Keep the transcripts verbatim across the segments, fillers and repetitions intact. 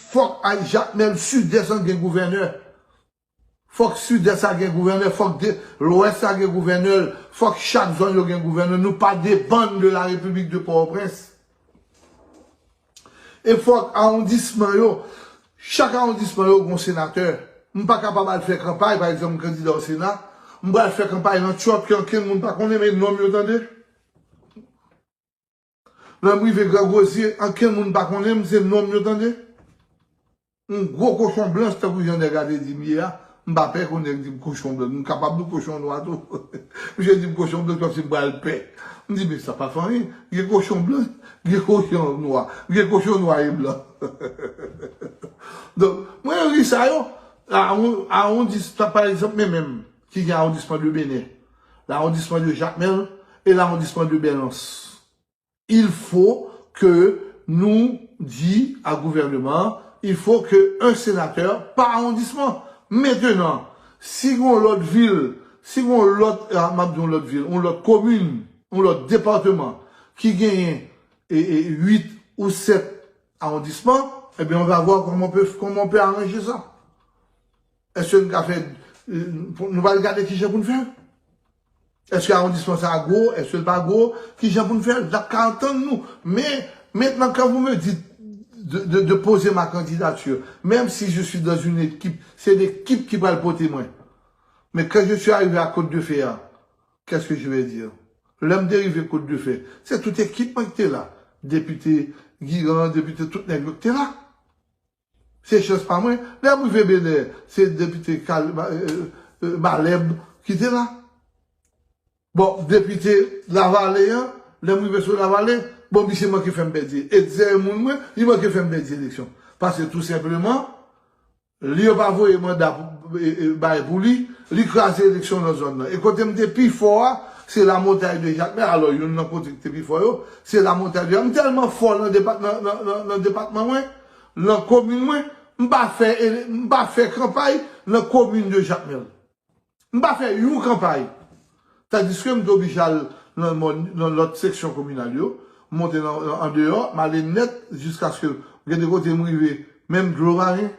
Fòk ay Jakmèl, Sidès lan gen gouvènè. Fòk Sidès la gen gouvènè, fòk de, Lwès la gen gouvènè, fòk chak zòn yo gen gouvènè. Nou pa depann de la République de Port-au-Prince. E fòk awondisman yo, chak awondisman yo gen senatè. M pa kapab al fè kanpay, pa egzanp, kandida o Sena, m pral fè kanpay nan Tchòt ke ankenn moun pa konnen, men non m yo tande. Lè m rive Gran Gwozye, ankenn moun pa konnen m, se non m yo tande. Yon gwo kochon blanch, tankou jan nèg la te di m ye a, m pa pè kon nèg di m kochon blanch. M kapab di w kochon nwa tou. Misye di m kochon blanch, kòmsi m pral pè. M di, men sa pa fè anyen. Gen kochon blanch, gen kochon nwa. Gen kochon nwa e blan. Donk, mwen ri sa yo. Awon-, awondisman, pa egzanp, men menm, ki gen awondisman de Benè, lawondisman de Jakmèl e lawondisman de Bèlans. Il faut que nou di a gouvènman, il faut que un sénateur pa awondisman. Mentenan, si gon lòt vil, si gon lòt, ah, m ap di yon lòt vil, yon lòt komin, yon lòt depatman ki genyen e, e, uit ou sèt awondisman, ebyen, on va voir comment on peut, comment on peut arranger ça. Èske n ka fè, nou va gade ki jan pou n fè? Èske awondisman sa a gwo? Èske l pa gwo? Ki jan pou n fè l? N ap ka antann nou. Men, maintenant, quand vous me dites de, de, de poser ma candidature, même si je suis dans une équipe, se lekip ki pral pote mwen. Men quand je suis arrivé à Côte de Fer, qu'est-ce que je vais dire? Lè m te rive Côte de Fer, se tout ekip mwen ki te la. Depite Giran, depite tout nèg yo ki te la. Se chans pa mwen. Lè m rive Benè, se depite Kal-, Ba-, euh, euh, Malèb ki te la. Bon, depite Lavale an, lè m rive sou Lavale, bon, misye manke fè m pèdi. Etzer moun mwen, li manke fè m pèdi eleksyon. Paske tou senpleman, li yo pa voye manda pou, e, e, bay pou li, li kraze eleksyon nan zòn nan. E kote m te pi fò a, se Lamontay de Jakmèl. Alò, youn nan kote ki te pi fò yo, se Lamontay de Jakmèl. M tèlman fò nan depa-, nan, nan, nan, nan depatman mwen, nan komin mwen, m pa fè ele-, m pa fè kanpay nan komin de Jakmèl. M pa fè yon kanpay. Tandiske m te oblije al nan, nan, nan lòt seksyon kominal yo, m monte nan, nan, andeyò, m ale nèt jiskaske gen de kote m rive, menm dlo pa gen.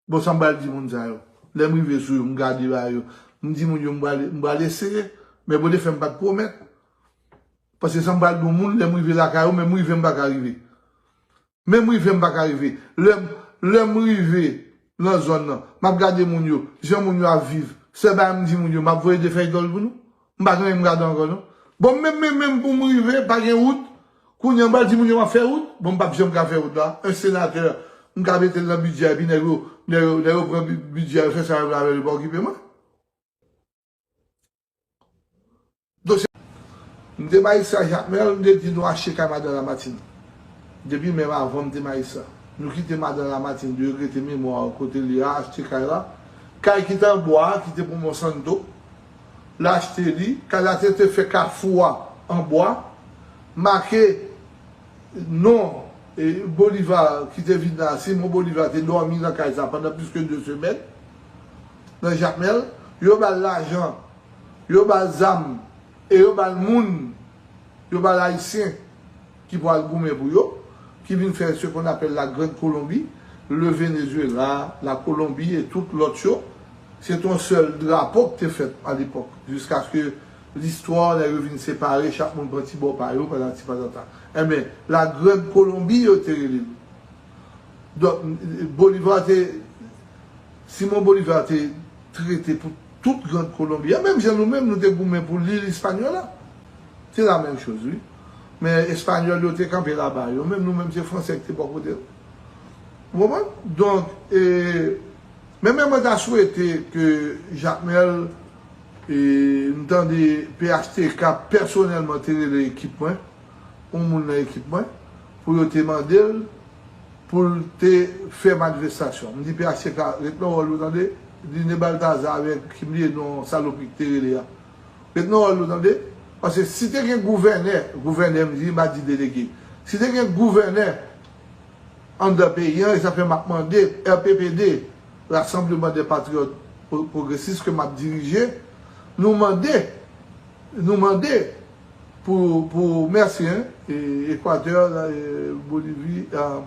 Bon, sa m pral di moun sa yo? Lè m rive sou yo, m gade ba yo, m di moun yo m pral, m pral eseye, men Bondye fè m pa t pwomèt. Paske sa m pral di yon moun, lè m rive lakay yo, menm rive m pa ka rive. Menm rive m pa ka rive. Lè m, lè m rive nan zòn nan, m ap gade moun yo, jan moun yo ap viv. Sèl bagay m di moun yo, m ap voye de fèy dòl pou nou. M pa gen anyen m gade ankò non. Bon, menm, menm, menm pou m rive, pa gen wout. Kounye a m pral di moun yo m ap fè wout. Bon, m p ap janm ka fè wout la. Un sénateur, m ka mete l nan bidjè, epi nèg yo, nèg yo, nèg yo pran bi-, bidjè, yo fè sa yo vle avè l, yo pa okipe mwen. Dosye. M te majistra Jakmèl, m te di nou achte kay madan Lamatine. Depi menm avan m te majistra. Nou kite madan Lamatine, Dye regrete memwa kote li a, achte kay la. Kay ki te an bwa a, ki te pou Monsanto, l achte li. Kay la te, te fè kafou a an bwa. Make non, e, Bolivar ki te vin la, Simon Bolivar te dòmi nan kay sa pandan plis ke de semèn nan Jakmèl. Yo ba l lajan, yo ba l zam, e yo ba l moun, yo ba l Ayisyen ki pral goumen pou yo, ki vin fè ce qu'on appelle la Grande Colombie, le Venezuela, la Kolonbi e tout lòt yo. Se t yon sèl drapo ki te fèt alepòk, jiskaske listwa, nèg yo vin separe, chak moun pran ti bò pa yo, patati patata. Enben, la Grande Colombie, yo te rele l. Donk, Bolivar te, Simon Bolivar te trete pou tout Grande Colombie a, menm jan nou menm, nou te goumen pou lil Ispanyola. Se la menm choz, wi. Men Espanyòl yo te kanpe laba yo, menm nou menm, se Fransè ki te bò kote nou. Ou konprann? Donk, e, men, men mwen ta swete ke Jakmèl, e, m tande P H T K pèsonèlman te rele ekip mwen, yon moun nan ekip mwen, pou yo te mande l, pou l te fè manifestasyon. M di P H T K, ret nan wòl ou, tande? Li ne Baltazar avèk Kimlie, non, salopri ki te rele a. Ret nan wòl ou, tande? Paske si te gen gouvènè, gouvènè, m di, m pa di delege. Si te gen gouvènè anndan peyi an, e sa fè m ap mande R P P D, Rassemblement des Patriotes Pro-, Progressistes, ke m ap dirije, nou mande, nou mande pou, pou, mèsi, en, e, Ekwatè, la, e, Bolivi, a,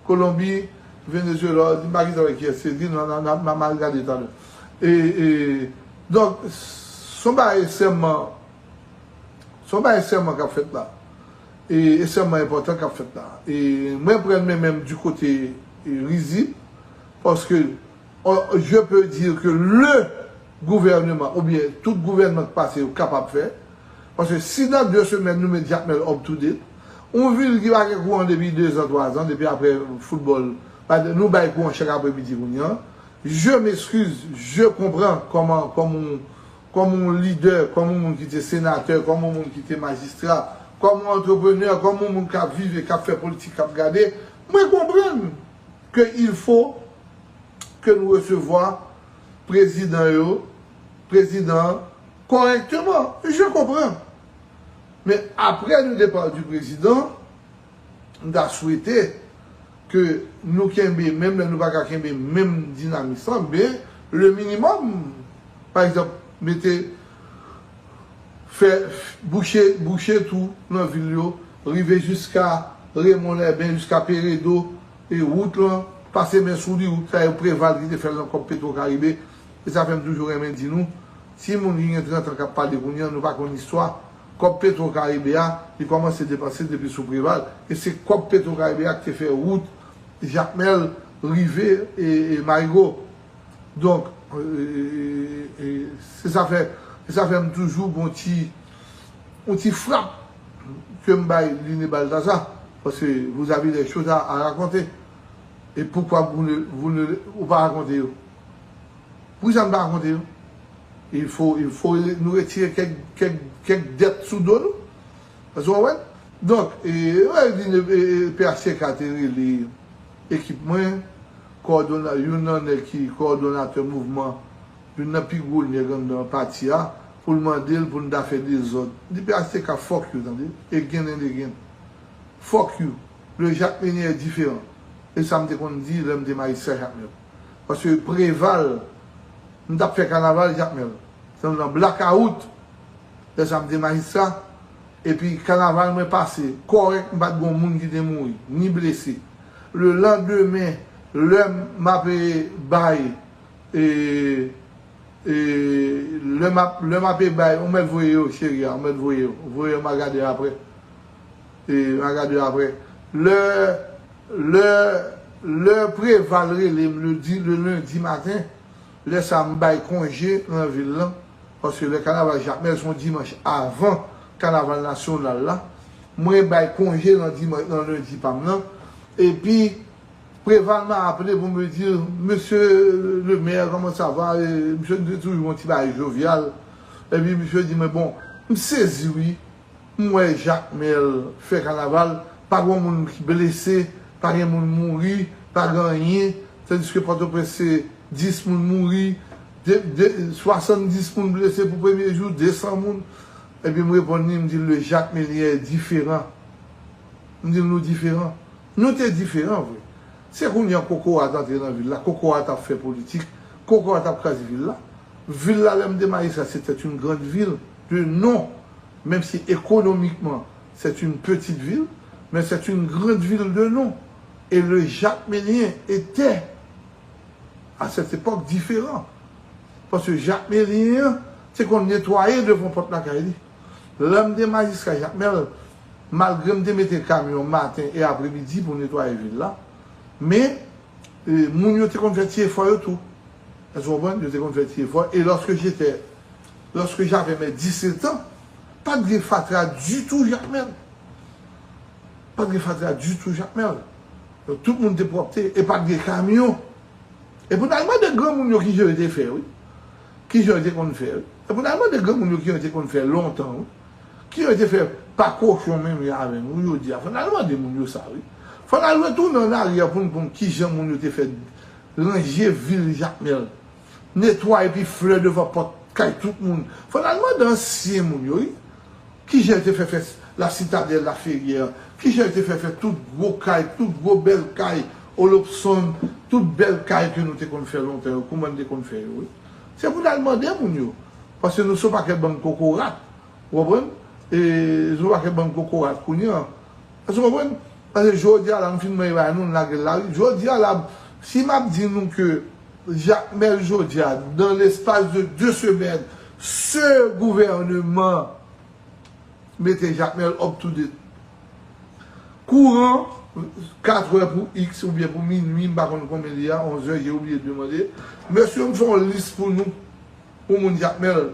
Kolonbi, Venezuela, m pa ki travay kiyès se, di nan, nan, nan, m al gade talè. E, e, donk, s on bagay ekstrèmman, s on bagay ekstrèmman k ap fèt la. E ekstrèmman enpòtan k ap fèt la. E mwen pran men menm di kote e, rizib, paske, euh, je peux dire que le gouvernement, oubyen tout gouvènman k pase yo kapab fè, paske si nan de semèn nou met Jakmèl up to date, yon vil ki pa gen kouran depi de zan, twa zan, depi apre foutbòl, nou bay kouran chak apremidi kounye a, je m'excuse, je comprends kòman, kòm yon, kòm yon lidè, kòm yon moun ki te senatè, kòm yon moun ki te majistra, kòm yon antreprenè, kòm yon moun k ap viv e k ap fè politik, k ap gade, mwen konprann ke il faut ke nou resevwa prezidan yo, prezidan kòrèkteman. Je comprends. Men apre le départ du président, m ta swete ke nou kenbe, menm lè nou pa ka kenbe menm dinamis lan, men le minimòm, pa egzanp, mete, fè, bouche, bouche tou nan vil yo, rive jiska Raymond Lebin, jiska Peredo, e wout lan, pase men sou li, wout sa yo Preval ki te fè l nan kòb Petro Caribe, e sa fè m toujou renmen di nou, timoun ki gen trant an k ap pale kounye a, nou pa konn istwa, kòb Petro Caribe a, li kòmanse depanse depi sou Preval, e se kòb Petro Caribe a ki te fè wout Jakmèl rive e, e Marigo. Donk, e, e, e, se sa fè, se sa fè m toujou gon ti, yon ti frap ke m bay Line Balthazar, paske vous avez des choses à, à raconter. Et pourquoi vous ne, vous ne, ou pa rakonte yo? Poukisa n pa rakonte yo? Il faut, il faut nou retire kèk, kèk, kèk dèt sou do nou. Èske w konprann? Donk, e, e, P H T K te rele ekip mwen, kòdona-, youn nan nèg ki kòdonatè mouvman, youn nan pi gwo nèg anndan pati a, pou l mande l pou n ta fè dezòd. M di P H T K, fuck you, tande? Again and again. Fuck you. Le Jacmélien est différent. E sa m te konn di lè m te majistra Jakmèl. Paske Preval, m t ap fè kanaval Jakmèl. Se nan blakawout, lè sa m te majistra, epi kanaval mwen pase kòrèk, m pa t gen yon moun ki te mouri, ni blese. Le landemen, lè m ape bay, e, e, lè m ap, lè m ape bay, ou mèt voye yo, cheri a, ou mèt voye yo, voye yo, m a gade yo apre. E, m a gade yo apre. Lè, lè, lè Preval rele m le di, le lendi maten, lè sa a m bay konje nan vil lan, paske lè kanaval Jakmèl se yon dimanch avan kanaval nasyonal la, mwen bay konje nan dimanch, nan lendi pa m nan, epi Preval m'a appelé pour me dire, Monsieur le maire, comment ça va? E misye te toujou yon ti bagay jovyal. Epi misye di mwen, bon, m sezi wi. M wè Jakmèl fè kanaval, pa gen moun ki blese, pa gen moun mouri, pa gen anyen, tandiske Pòtoprens se dis moun mouri, de, de, swasanndis moun blese pou premye jou, de san moun. Epi m reponn li, m di l, le Jacmélien est différent. M di l, nou diferan. Nou te diferan vre. Se kounye a kokorat antre nan vil la, kokorat ap fè politik, kokorat ap kraze vil la. Vil la, lè m te majistra, c'était une grande ville de nom. Même si économiquement, c'est une petite ville, mais c'est une grande ville de nom. Et le Jacmélien était, à cette époque, différent. Paske Jacmélien an te konn netwaye devan pòt lakay li. Lè m te majistra Jakmèl, malgre m te mete kamyon maten e apremidi pou netwaye vil la, men, e, moun yo te konn fè ti efò yo tou. Èske w konprann? Yo te konn fè ti efò. Et lorsque j'étais, lorsque j'avais mes dix-sept ans, pa t gen fatra ditou Jakmèl. Pa t gen fatra ditou Jakmèl. Donk, tout moun te pwòpte e pa t gen kamyon. E pou n al mande granmoun yo kijan yo te fè, wi. Kijan yo te konn fè, wi. E pou n al mande granmoun yo kijan yo te konn fè lontan, wi. Kijan yo te fè pa kochon menm jan avè nou, jodi a. Fò n al mande moun yo sa, wi. Fò n al retounen an aryè pou n konn kijan moun yo te fè ranje vil Jakmèl. Netwaye epi flè devan pòt kay tout moun. Fò n al mande ansyen moun yo, wi. Kijan yo te fè fè La Citadelle, La Ferrière? Kijan yo te fè fè tout gwo kay, tout gwo bèl kay, Olopson, tout bèl kay ke nou te konn fè lontan yo? Kouman n te konn fè yo, wi? Se pou n al mande moun yo. Paske nou se yon pakèt bann kokorat. Ou konprann? E se yon pakèt bann kokorat kounye a. Èske w konprann? Paske jodi a la, m fin mwen bay nou, n lage l la, wi. Jodi a la, si m ap di nou ke Jakmèl jodi a, dans l'espace de deux semaines, ce gouvernement mete Jakmèl up to date. Kouran, kat è pou X oubyen pou minui, m pa konn konbyen li a, onz è, j'ai oublié de demander. Mesye, m fè yon lis pou nou, pou moun Jakmèl.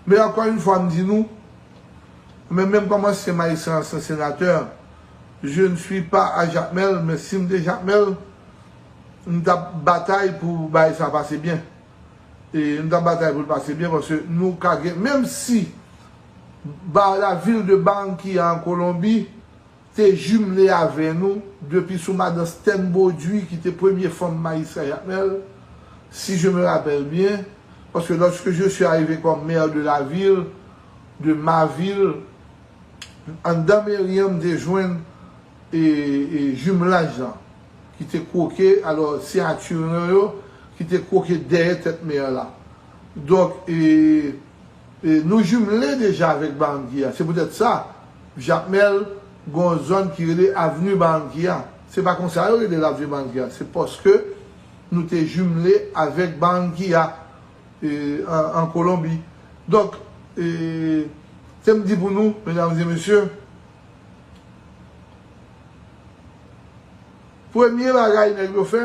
Men ankò yon fwa, m di nou, men menm kòm ansyen majistra, ansyen senatè, je ne suis pas à Jakmèl, men si m te Jakmèl, m t ap batay pou bagay sa pase byen. E m t ap batay pou l pase byen, paske nou ka gen, menm si ba, la ville de Barranquilla an Kolonbi te jimle avè nou depi sou madan Sten Bauduit, ki te premye fanm majistra Jakmèl, si je me rappelle bien, parce que lorsque je suis arrivé comme maire de la ville, de ma ville, anndan meri an, m te jwenn e, e, jimlaj lan, ki te kwoke, alò, siyati nou yo, ki te kwoke dèyè tèt mè la. Donk, e, e, nou jimle deja avèk Barranquilla. Se poutèt sa, Jakmèl gon zòn ki rele Avni Barranquilla. Se pa konsa yo rele l Avni Barranquilla. Se paske nou te jimle avèk Barranquilla, e, an, an Kolonbi. Donk, e, se m di pou nou, medam e mesye, premye bagay nèg yo fè,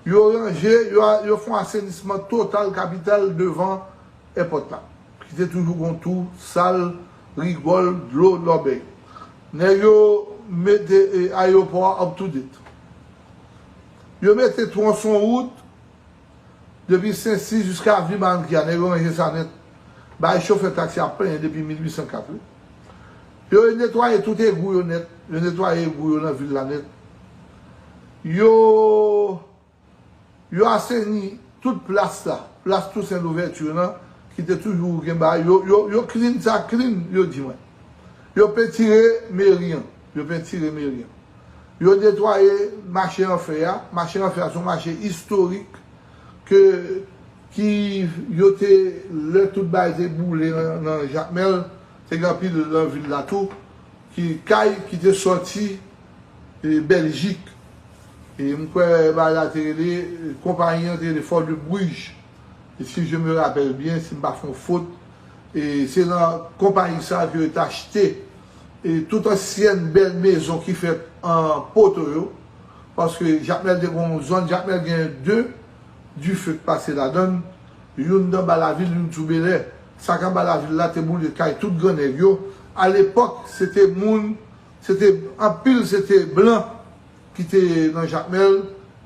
yo ranje, yo, yo fè yon asenisman total kapital devan èpòt la, ki te toujou gon tou sal, rigòl, dlo, lòbèy. Nèg yo mete, e, ayewopò a up to date. Yo mete twonson wout depi Sensi jiska Avni Barranquilla, nèg yo ranje sa nèt. Bay chofè taksi ap plenyen depi mil uit san kat, wi. Yo netwaye tout egou yo nèt. Yo netwaye egou yo nan vil la nèt. Yo, yo aseni tout plas la, plas Toussaint Louverture lan, ki te toujou gen bagay. Yo, yo, yo clean sa, clean, yo di mwen. Yo pentire meri an. Yo pentire meri an. Yo netwaye mache an fè a. Mache an fè a se yon mache istorik ke, ki yo te, lè tout bagay te boule nan, nan Jakmèl, te gen anpil nan vil la tou, ki kay ki te sòti, e, Bèljik. E m kwè bagay la te rele, e, konpayi an te rele Fort de Bruges. E si je me rappelle bien, si m pa fè yon fot, e se nan konpayi sa a ke yo te achte, e tout ansyèn bèl mezon ki fèt an poto yo, paske Jakmèl te gen yon zòn, Jakmèl gen de dife k pase ladan l, youn anba lavil, youn sou Belè. Sa k anba lavil la te boule kay tout gran nèg yo. Alepòk, se te moun, se te anpil, se te blan ki te nan Jakmèl,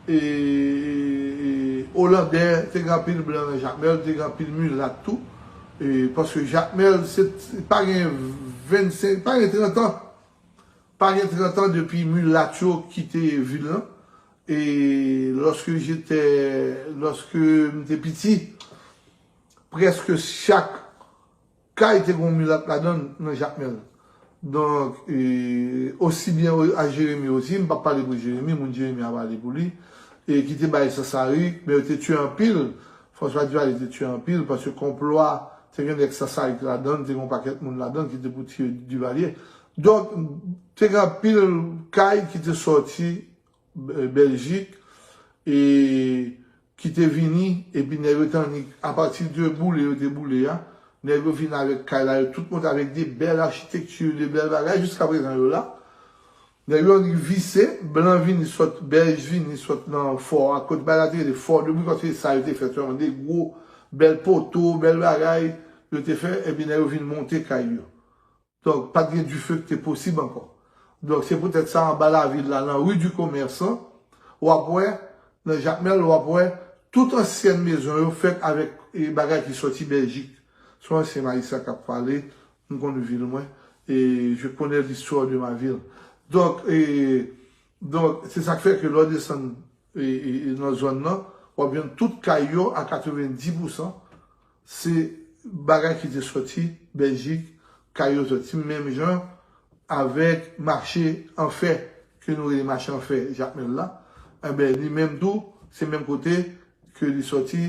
e, e, e, Olandè, te gen anpil blan nan Jakmèl, te gen anpil milat tou, e, paske Jakmèl, se, se pa gen vennsenk, pa gen trant an, pa gen trant an depi milat yo kite vil lan, e lorsque j'étais, lorsque m te piti, prèske chak kay te gen yon milat ladan l nan Jakmèl. Donk, e, osi byen a Jeremi osi, m p ap pale pou Jeremi, moun Jeremi a pale pou li, e ki te bay Sansarik, men yo te tiye anpil, François Duvalier te tiye anpil, paske konplo a, te gen nèg Sansarik ladan l, te gen yon pakèt moun ladan l ki te pou tiye Duvalier. Donk, te gen anpil kay ki te sòti, e, Bèljik, e ki te vini, epi nèg yo te annik, apati de boule yo te boule a, nèg yo vin avèk kay la, yo tout monte avèk de bèl achitekti, de bèl bagay, jiska prezan yo la. Nèg yo annik vise, blan vini sot, bèj vini sot nan fò a, kot bagay la te rele Fort de Bruges, paske sa yo te fè sèlman, de gwo, bèl poto, bèl bagay, yo te fè, epi nèg yo vin monte kay yo. Donk, pa t gen dife ki te posib ankò. Donk, se poutèt sa, anba lavil la, nan rue du Commerçant, w ap wè, nan Jakmèl, w ap wè, tout ansyèn mezon yo fèt avèk, e, bagay ki sòti Bèljik. Se yon ansyen majistra k ap pale, m konn vil mwen, e je connais l'histoire de ma ville. Donk, e, donk, se sa k fè ke lè w desann e, e, e nan zòn nan, w ap jwenn tout kay yo a katrevenndis pousan, se bagay ki te sòti Bèljik, kay yo sòti menm jan avèk mache an fè, ke nou rele mache an fè Jakmèl la. Enben, li menm tou, se menm kote ke li sòti,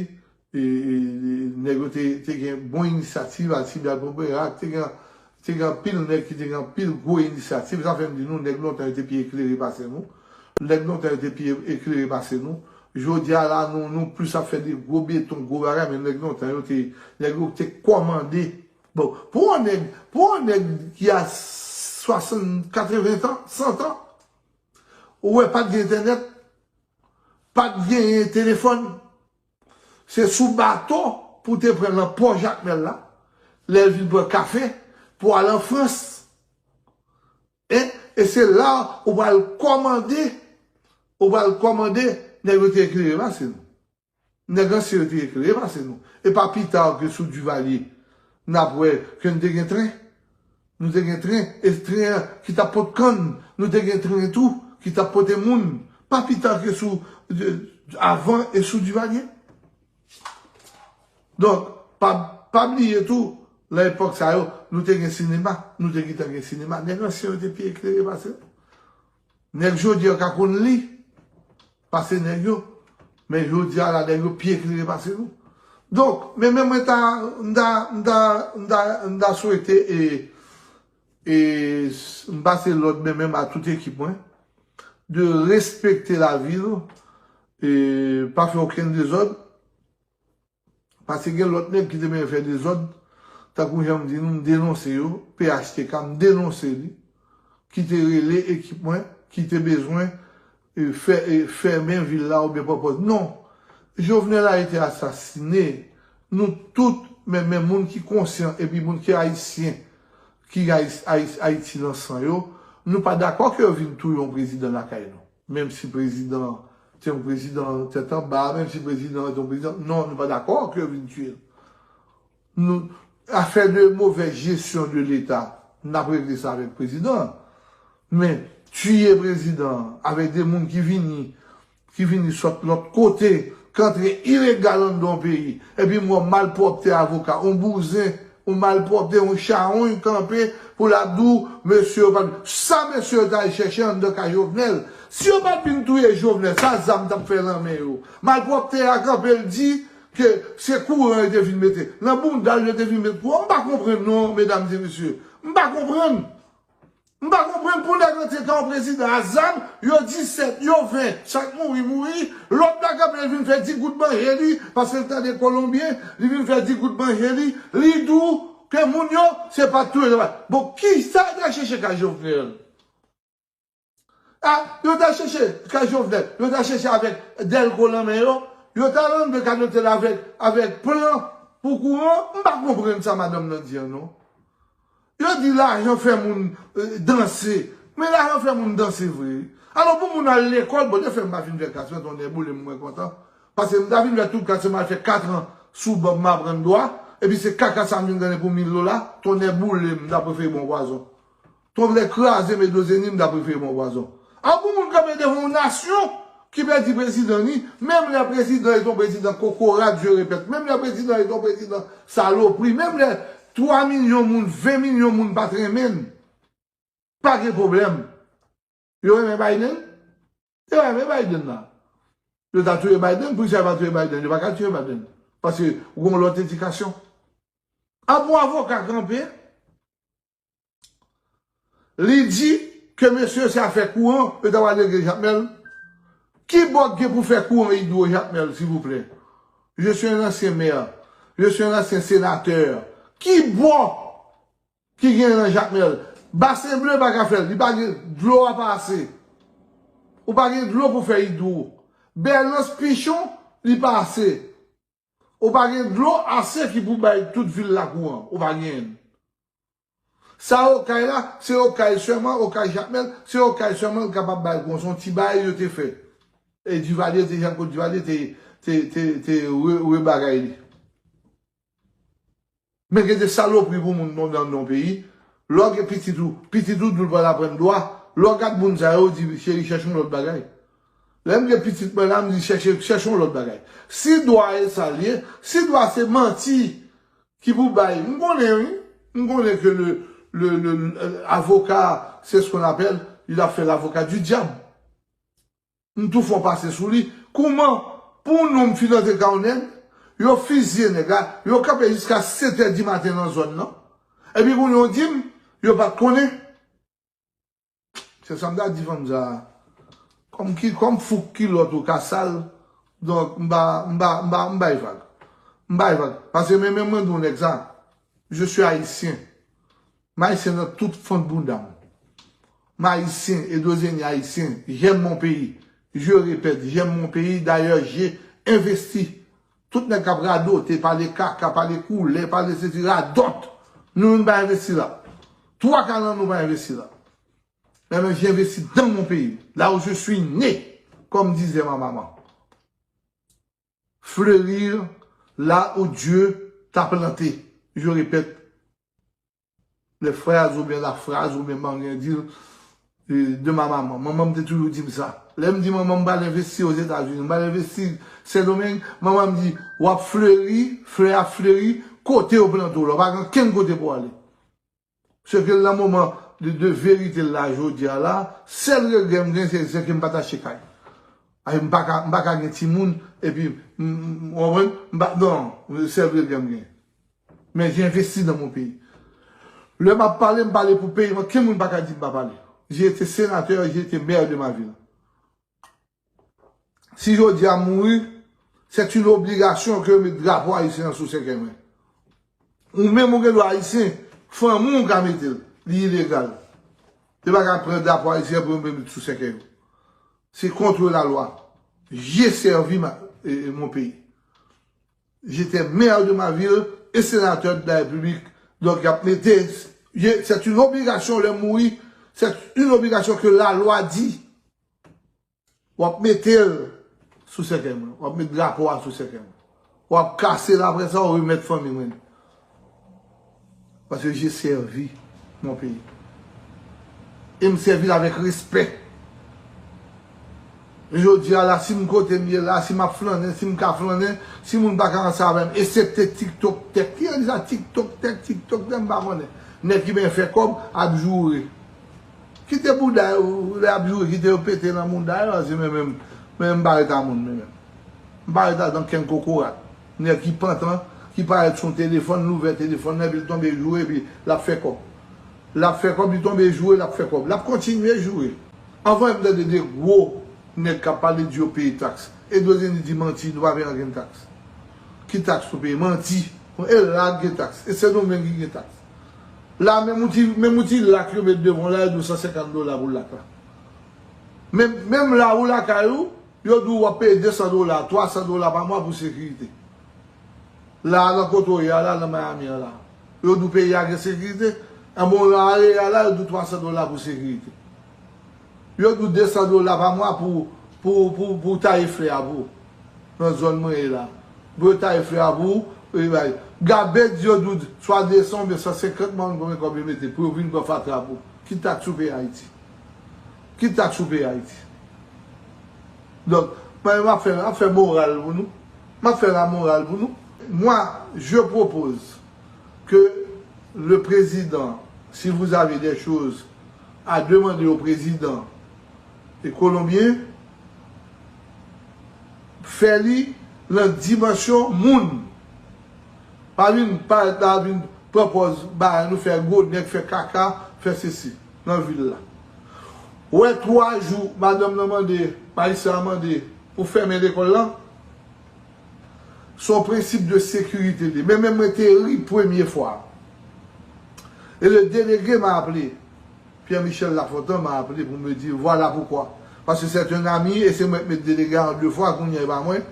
e, e, e, nèg yo te, te gen bon inisyativ, Alcibiade Pomberac, te gen, Te gen anpil nèg ki te gen anpil gwo inisyativ. Sa fè m di nou, nèg lontan yo te pi eklere pase nou. Nèg lontan yo te pi eklere pase nou. Jodi a la, nou, nou plis ap fè de gwo beton, gwo bagay, men nèg lontan yo te, nèg yo te kòmande. Bon, pou yon nèg, pou yon nèg ki a swasann, katreven tan, san tan, ou wè pa t gen entènèt, pa t genyen telefòn. Se sou bato pou te pran nan pò Jakmèl la, lè l vin pran kafe, pou al an Frans. E, e se la ou pral kòmande, ou pral kòmande, nèg yo te eklere pase nou. Nèg ansyen yo te eklere pase nou. E pa pita ke sou Duvalier, n ap wè ke n te gen tren. Nou te gen tren, e tren an ki t ap pot kann, nou te gen tren tou ki t ap pote moun. Pa pita ke sou, de, avan e sou Duvalier. Donk, pa, pa bliye tou, nan epòk sa yo, nou te gen sinema, nou te gentan gen sinema. Nèg ansyen yo te pi eklere pase nou. Nèg jodi a ka konn li pase nèg yo. Men jodi a la, nèg yo pi eklere pase nou. Donk, men, men mwen ta, m ta, m ta, m ta, m ta swete e, e s- m pase lòd men menm a tout ekip mwen de respekte lavil, e pa fè okenn dezòd. Paske gen lòt nèg ki te menm fè dezòd, tankou jan m di nou, m denonse yo, P H T K, m denonse li, ki te rele ekip mwen, ki te bezwen e, fè, e, fèmen vil la oubyen pran pòz. Non. Jovenel a été assassiné. Nou tout, men, men moun ki konsyan epi moun ki ayisyen, ki Ayis- Ayis- Ayiti nan san yo, nou pa dakò ke yo vin touye yon prezidan lakay nou. Menm si prezidan te yon prezidan tèt anba, menm si prezidan te yon prezidan, non, nou pa dakò ke yo vin touye l. Nou, afè de mauvaise gestion de l'État, n ap regle sa avèk prezidan an. Men, tiye prezidan an avèk de moun ki vini, ki vini sot lòt kote, ki antre ilegal anndan yon peyi, epi m wè malpwòpte avoka, yon bouzen, yon malpwòpte, yon chawony kanpe pou l ap di w, mesye yo pa t, sa mesye yo t al chèche anndan kay Jovenel. Si yo pa t vin touye Jovenel, sa zam t ap fè nan men yo? Malpwòpte a kanpe, l di ke se kouran yo te vin mete. Nan bounda l yo te vin met kouran. M pa konprann non, medam e mesye. M pa konprann. M pa konprann pou nèg antre kay yon prezidan a zam, yo disèt, yo ven, sa k mouri, mouri. Lòt la kanpe, l vin fè di goud manje li, paske l tande Kolonbyen, li vin fè di goud manje li, li di w ke moun yo, se pa t touye yo. Bon, kisa yo t al chèche kay Jovenel? A, yo t al chèche kay Jovenel, yo t al chèche avèk dèlko nan men yo, yo t al anndan kay Jovenel avèk, avèk plan pou kouran, m pa konprann sa madanm nan di an non. Yo di lajan fè moun, e, danse, men lajan fè moun danse vre. Alò pou moun al lekòl, Bondye fè m pa fin fè klas mwen, tonnè boule m, mwen kontan. Paske m ta vin fè tout klas mwen, al fè kat an sou ban m aprann dwa, epi se kaka sa m vin tande pou mil dola, tonnè boule m, m ta prefere bon pwazon. Tonnè kraze m e do zeni m, m ta prefere bon pwazon. An pou moun kanpe devan yon nasyon ki pèdi prezidan li, menm lè prezidan e t on prezidan kokorat, je répète, menm lè prezidan e t on prezidan salopri, menm lè twa milyon moun, ven milyon moun pa t renmen l, pa gen pwoblèm. Yo renmen Biden? Yo renmen Biden la. Yo ta touye Biden, poukisa yo pa touye Biden? Yo pa ka touye Biden. Paske ou gen yon lòt edikasyon. An pou avoka kanpe, li di ke mesye se afè kouran, yo ta pral regle Jakmèl. Ki bò k gen pou fè kouran idwo Jakmèl, silvouplè? Je suis un ancien maire. Je suis un ancien sénateur. Ki bò ki gen nan Jakmèl? Basen Ble pa ka fè l, li pa gen dlo a pa ase. Ou pa gen dlo pou fè idwo. Bèlans Pichon, li pa ase. Ou pa gen dlo ase ki pou bay tout vil la kouran. Ou pa genyen l. Sa Okay la, se Okay sèlman, Okay Jakmèl, se Okay sèlman ki kapab bay kouran. Se yon ti bagay yo te fè. E Duvalier te, Jean Claude Duvalier te, te, te, te re, re bagay li. Men gen de salopri pou moun nan, nan, nan peyi. Lè w gen pitit ou, pitit ou di w l pral aprann dwa. Lè w gad moun sa yo, w di, cheri, chèche yon lòt bagay. Lè m gen pitit mwen la, m di, chèche, chèche yon lòt bagay. Si dwa e sa l ye, si dwa se manti ki pou bay, m konnen, wi. M konnen ke le, le, le, le avoka, c'est ce qu'on appelle, il a fait l'avocat du diable. M tou fè yon pase sou li. Kouman pou yon nonm fin antre kay yon nèg, yo fizye nèg la, yo kanpe jiska sèt è di maten nan zòn nan. Epi kounye a w di m, Yo pa t konnen. Se sa m ta di fanm sa a. Kòm ki, kòm fouk kilòt ou ka sal, donk m pa, m pa, m pa, m bay vag. M bay vag. Paske men, men mwen di w nèg sa, je suis haïtien. M ayisyen nan tout fond bounda m. M ayisyen, Edozeni ayisyen, j'aime mon pays. Je répète, j'aime mon pays. D'ailleurs, j'ai investi. Tout nèg k ap radote, pale kaka, pale koulè, pale sesi, radòt. Nou menm pa envesti la. Twa ka nan nou pa envesti la. Mwen menm, j'ai investi dans mon pays, là où je suis né, comme disait ma maman. Fleurir là où Dieu t'a planté. Je répète, les phrases ou bien la phrase ou bien manyen di l, euh, de ma maman. Manman m te toujou di m sa. Lè m di manman m pral envesti Ozetazini, m pral envesti Sendomeng, manman m di, w ap fleri, flè ap fleri, kote yo plante w la, w pa gen kenn kote pou w ale. Se ke nan moman de, de verite la jodi a la, sèl regrè m gen, se, se ke m pa t achte kay. Ay, m pa ka, m pa ka gen timoun, epi, m, m, w konprann? M pa, non, sèl regrè m gen. Men j'ai investi dans mon pays. Lè m ap pale, m pale pou peyi m, ankenn moun pa ka di m pa pale. J'ai été sénateur, j'ai été maire de ma ville. Si jodi a m mouri, c'est une obligation ke yo met drapo ayisyen an sou sèkèy mwen. Ou menm ou gen dwa ayisyen, fanmi w ka mete l, li ilegal. Yo pa ka pran drapo ayisyen pou yo met sou sèkèy yo. C'est contre la loi. J'ai servi ma, e, e, mon pays. J'étais maire de ma ville et sénateur de la République. Donk, y ap mete, c'est une obligation, lè m mouri, c'est une obligation que la loi dit. W ap mete l sou sèkèy mwen. W ap met drapo a sou sèkèy mwen. W ap kase l apre sa, w remèt fanmi mwen. Parce que j'ai servi mon pays. E m sèvi l avèk respè. Jodi a la, si m kote m ye la, si m ap flannen, si m ka flannen, si moun pa ka ansanm avè m, eksepte TikTok tèk. Ki jan di sa? TikTok tèk, TikTok tèk, m pa konnen. Nèg ki byen fè kòb ap joure. Kite bouda yo, lè y ap joure, kite yo pete nan mouda yo, paske men menm, men menm m pa ret a moun, men menm. M pa ret adan kenn kokorat. Nèg ki pantan, ki parèt sou telefòn, l ouvè telefòn nan, epi l tonbe joure, epi l ap fè kòb. L ap fè kòb, li tonbe joure, l ap fè kòb. L ap kontinye joure. Anvan m tande de gwo nèg k ap pale di yo peye taks. Edozeni di manti, nou pa peye ankenn taks. Ki taks nou peye? Manti. E la gen taks. E Sendomeng ki gen taks. La, menm yon ti, menm yon ti lak yo met devan w la, yo di w san senkant dola pou lak la. Menm, menm la ou lakay ou, yo di w w ap peye de san dola, twa san dola pa mwa pou sekirite. La, nan kote w ye a la, nan Miami an la. Yo di w peyi a gen sekirite. Anben, w la ale a la, yo di w twa san dola pou sekirite. Yo di w de san dola pa mwa pou, pou, pou, pou taye flè a pou ou. Nan zòn mwen ye la. Pou yo taye flè a pou ou, yo bay. Garbage, yo di w swa de san oubyen san senkant, m pa konn konbyen kòb yo mete, pou yo vin pran fatra pou ou. Ki taks ou peye Ayiti? Ki taks ou peye Ayiti? Donk, mwen, m ap fè, m ap fè moral pou nou. M ap fè la moral pou nou. Moi, je propose que le président, si vous avez des choses à demander au président colombien, fè li nan dimansyon moun. Pa vin parèt la, vin pran pòz bagay nou, fè gwo nèg, fè kaka, fè sesi nan vil la. Ou wè twa jou, madanm nan mande, majistra a mande pou fèmen lekòl lan. Se yon prensip de sekirite li. Men menm mwen te ri premye fwa. E le délégué m'a appelé. Pierre Michel Lafontant m'a appelé pour me dire, voilà pourquoi. Parce que c'est un ami, e se mwen k met delege a an de fwa, kounye a e pa mwen.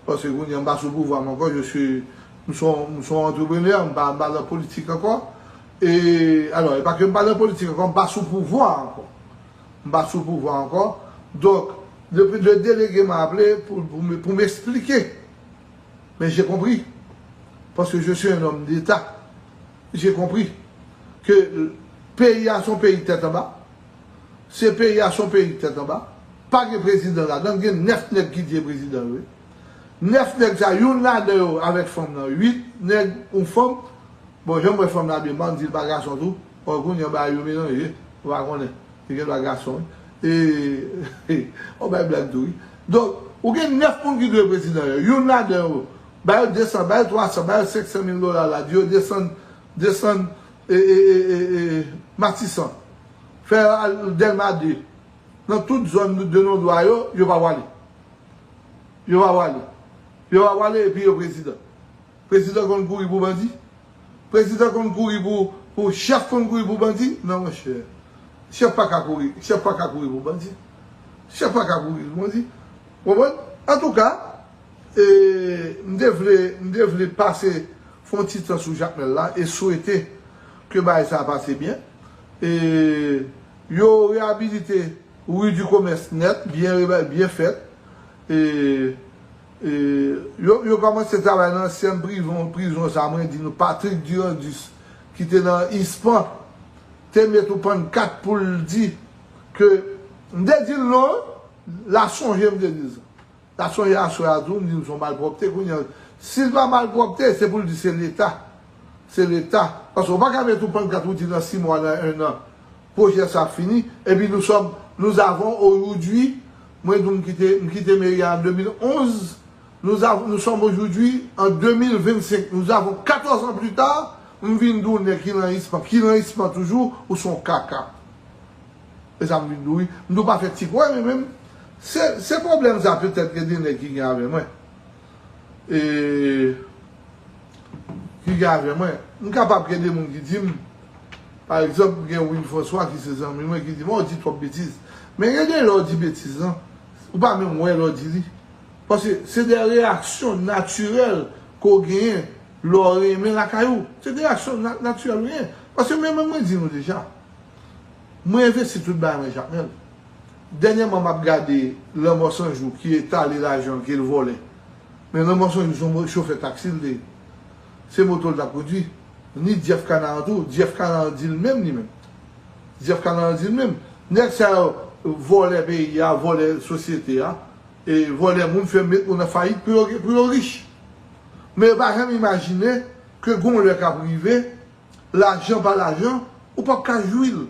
Paske kounye a m pa sou pouvwa m ankò, je suis, m se yon, m se yon antreprenè, m pa, m pa nan politik ankò. E, alò, e pa ke m pa nan politik ankò, m pa sou pouvwa ankò. M pa sou pouvwa ankò. Donk, le, le délégué m'a appelé pour, pour me, pour m'expliquer. Men j'ai compris. Parce que je suis un homme d'État. J'ai compris que peyi a se yon peyi tèt anba. Se peyi a se yon peyi tèt anba. Pa gen prezidan ladan, gen nèf nèg ki di prezidan yo ye. Nèf nèg sa, youn ladan yo avèk fanm nan, uit nèg, yon fanm. Bon, jan m wè fanm nan byen, m di l pa gason tou. Ò, kounye a bagay yo melanje, ou pa konnen. Li gen dwa gason, wi. E, ò, bay blag tou, wi. Donk, ou gen nèf moun ki dwe prezidan yo. Youn ladan yo, ba yo de san, ba yo twa san, ba yo senk san mil dola la, di yo desann, desann, e, e, e, e, e, Matisan, fè al Dèlma de, nan tout zòn de non dwa yo, yo pa prale. Yo pa prale. Yo pa prale epi yo prezidan. Prezidan konn kouri pou bandi? Prezidan konn kouri pou, pou chèf konn kouri pou bandi? Non, monchè. Chèf pa ka kouri, chèf pa ka kouri pou bandi. Chèf pa ka kouri pou bandi. Konprann? Antouka, e, m te vle, m te vle pase fè yon ti tan sou Jakmèl la e swete ke bagay sa a pase byen. E, yo reyabilite Rue du Commerce nèt, byen, byen fèt. E, e, yo, yo kòmanse travay nan ansyen prizon, prizon sa, mwen di nou, Patrick Durandus, ki te nan ispan, te met yon pannkat pou l di ke, m te di l non, l a sonje m te di l sa. L a sonje aswè a tou, m di l se yon malpwòpte, kounye a, si l pa malpwòpte, se pou l di se Leta. Se Leta. Paske w pa ka met yon pannkat ou di nan sis mwa, nan en an, pwojè sa ap fini. Epi nous sommes, nous avons aujourd'hui, mwen di w m kite, m kite meri a an de mil onz, nous avons, nous sommes aujourd'hui en deux mille vingt-cinq, nous avons quatorze ans plus tard, m vin di w nèg ki nan ispan, ki nan ispan toujou, ou se yon kaka. E sa m vin di w wi. M di w pa fè ti kwè, men menm, se, se pwoblèm sa petèt gen de nèg ki gen avè mwen. E, ki gen avè mwen. M kapab gen de moun ki di m, pa egzanp, gen Will François ki se zanmi mwen ki di m, "Oh, w di twòp betiz." Men gen de lè w di betiz lan, ou pa menm wè lè w di li. Paske se de reyaksyon natirèl ke w genyen lè w renmen lakay ou. Se de reyaksyon na-, natirèl ou genyen. Paske men menm mwen di nou deja, mwen envesti tout bagay mwen Jakmèl. Dènyèman, m ap gade Lanmò San Jou ki etale lajan ke l vòlè. Men Lanmò San Jou se yon chofè taksi l te ye. Se moto l t ap kondui. Ni Jeff Canaran tou. Jeff Canaran di l menm li menm. Jeff Canaran di l menm. Nèg sa yo vòlè peyi a, vòlè sosyete a, e vòlè moun, fè met moun nan fayit pou yo, pou yo rich. Men yo pa janm imajine ke gon lè k ap rive, lajan pa lajan, ou p ap ka jwi l.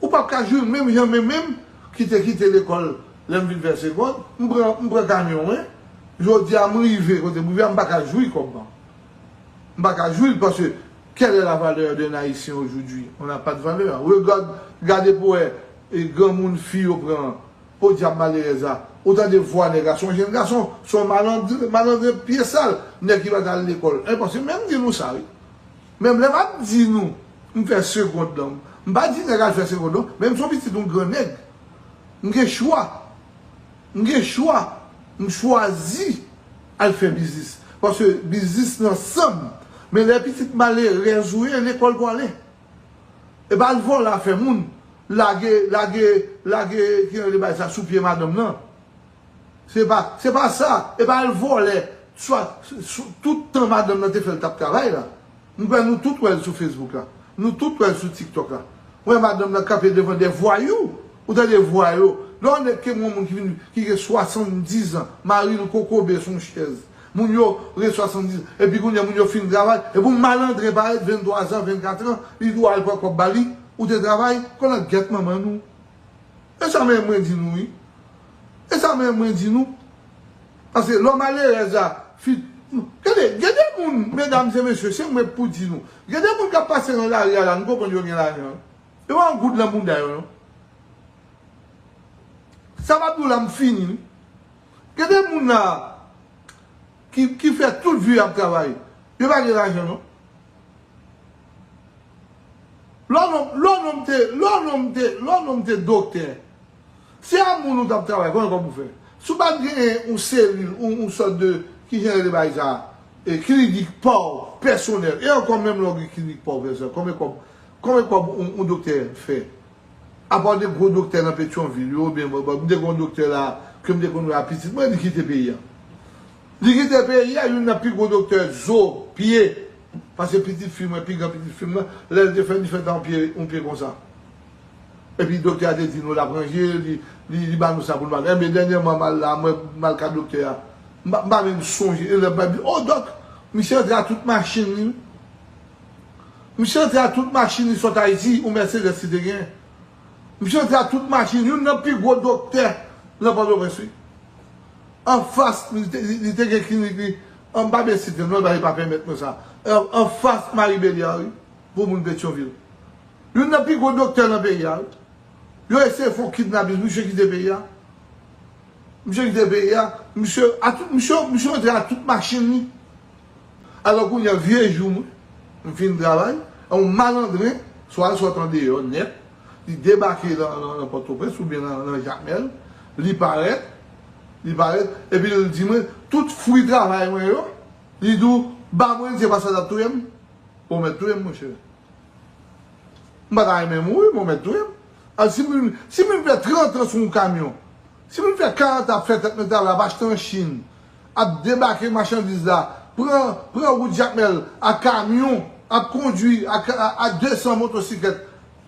Ou p ap ka jwi l menm jan, men menm ki te kite lekòl lè m vin fè segond, m pran, m pran kamyon mwen, jodi a m rive kote m rive a, m pa ka jwi kòb lan. M pa ka jwi l paske quelle est la valeur d'un Haïtien aujourd'hui? On n'a pas de valeur. Regard, gade pou wè, e, granmoun fi yo pran, podyab malerèz la. Ou tande vwa nèg la, se yon jenn gason, se yon malandren, malandren pye sal, nèg ki pa t al lekòl. E paske menm di nou sa, wi. Menm lè m ap di nou, m fè segond lan, m pa di nèg al fè segond lan, men m se yon pitit yon gran nèg. M gen chwa. M gen chwa. M chwazi al fè biznis. Paske biznis nan san m. Men lè pitit malerèz ou ye, lekòl pou ale. E pa al vòlè afè moun, lage, lage, lage, ki rele bagay sa, sou pye madanm nan. Se pa, se pa sa. E pa al vòlè. Swa, sou, tout tan madanm nan te fè l t ap travay la. M kwè nou tout wè l sou Facebook la. Nou tout wè l sou TikTok la. Wè madanm nan kanpe devan de vwayou. Ou tande vwayou. Lè w nèk ke yon moun ki vin, ki gen swasanndizan, mari l kokobe sou yon chèz. Moun yo gen swasanndizan. Epi kounye a, moun yo fin travay. Epi yon malandren parèt venntwazan, vennkatran, li di w al pran kòb ba li. Ou te travay, konnen gyèt manman nou. E sa menm mwen di nou, wi. E sa menm mwen di nou. Paske lè w malerèz la, fi, gade, gen de moun, medam e mesye, se mwen k pou di nou. Gen de moun k ap pase nan lari a la, nou konprann yo gen lajan. Yo pa yon goud nan bounda yo, non. Sa m ap di w la, m fini, wi. Gen de moun la, ki, ki fè tout vi y ap travay. Yo pa gen lajan, non. Lè w nonm, lè w nonm te, lè w nonm te, lè w nonm te doktè. Se a moun ou t ap travay, konbyen kòb ou fè? Si w pa t genyen yon selil, yon, yon sòt de, ki jan yo rele bagay sa, e, klinik pa w, pèsonèl. E ankò menm lè w gen klinik pa w, pèsonèl, konbyen kòb, konbyen kòb yon, yon doktè fè? Apa de gwo doktè nan Petyonvil yo, oubyen, bon, bon, m te gen yon doktè la, ke m te konn wè a pitit mwen, li kite peyi a. Li kite peyi a, youn nan pi gwo doktè zo, pye. Paske pitit fi mwen, pi gran pitit fi m nan, lè l te fèt, li fèt a yon pye, yon pye konsa. Epi doktè a te di nou l ap ranje, li, li, li ba nou sa pou n manje. Enben, dènyèman, m al la, mwen, m al ka doktè a. M pa, m pa menm sonje, e lè m pa di, "O, dòk, misye antre a tout machin li." Misye antre a tout machin li sot Ayiti, yon Mercedes li te gen. Misye antre a tout machin, youn nan pi gwo doktè nan Pòtoprens, wi. Anfas, li te, li, li te gen klinik li, an, m pa vle site non l, paske li pa pèmèt mwen sa. An, anfas Marie Béliard, wi. pou moun Petyonvil. Youn nan pi gwo doktè nan peyi a, wi. Yo eseye fè yon kidnapin, misye kite peyi a. Misye kite peyi a, misye, a tout, misye, misye antre a tout machin li. Alò kounye a, vye jou mwen, m fin travay, yon malandren, swa l sot andeyò nèt, li debake nan, nan, nan Pòtoprens oubyen nan, nan Jakmèl, li parèt, li parèt, epi l di mwen, tout fwi travay mwen yo, li di w, ba mwen l, se pa sa l ap touye m. Bon, w mèt touye m, monchè. M pa ta renmen mouri, men w mèt touye m. Al, si moun, si moun fè trant an sou yon kamyon, si moun fè karant an ap fè tèt mwen travay, ap achte an Chin, ap debake machandiz la, pran, pran wout Jakmèl, ak kamyon, ap kondui, ak, a, a de san motosiklèt,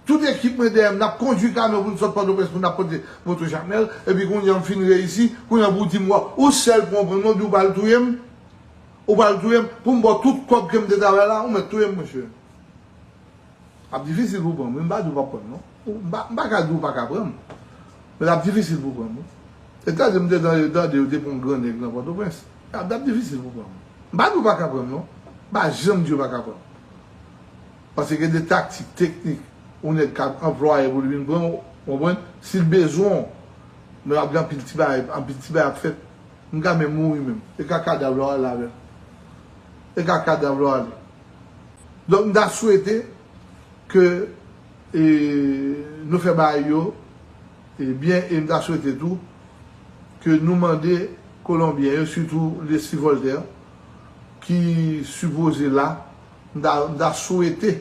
tout ekip mwen dèyè m, n ap kondui kamyon pou n sot Pòtoprens, pou n ap pote moto Jakmèl, epi kounye a m fin reyisi, kounye a pou w di m, wa, ou sèl pou w pran m, non, di w pral touye m, ou pral touye m, pou m ba w tout kòb ke m te travay la, ou mèt touye m, monchè. Ap difisil pou pran m, wi. M pa di w p ap pran m, non. M pa, m pa ka di w pa ka pran m. Men l ap difisil pou pran m, wi. E tande m te tande, tande yo te pran yon gran nèg nan Pòtoprens. L ap, l ap difisil pou pran m. M pa di w pa ka pran m, non. M pa janm di w pa ka pran m. Paske gen de taktik, teknik, yon nèg ka anplwaye pou li vin pran w, w konprann? Si l bezwen w, men ap gen anpil ti bagay, anpil ti bagay ap fèt. M ka menm mouri menm. E ka kadav la w ale avè l. E ka kadav la w ale. Donk, m ta swete ke, e, nou fè bagay yo, e, byen, e m ta swete tou ke nou mande Kolonbyen yo, sitou Leslie Voltaire, ki sipoze la, m ta, m ta swete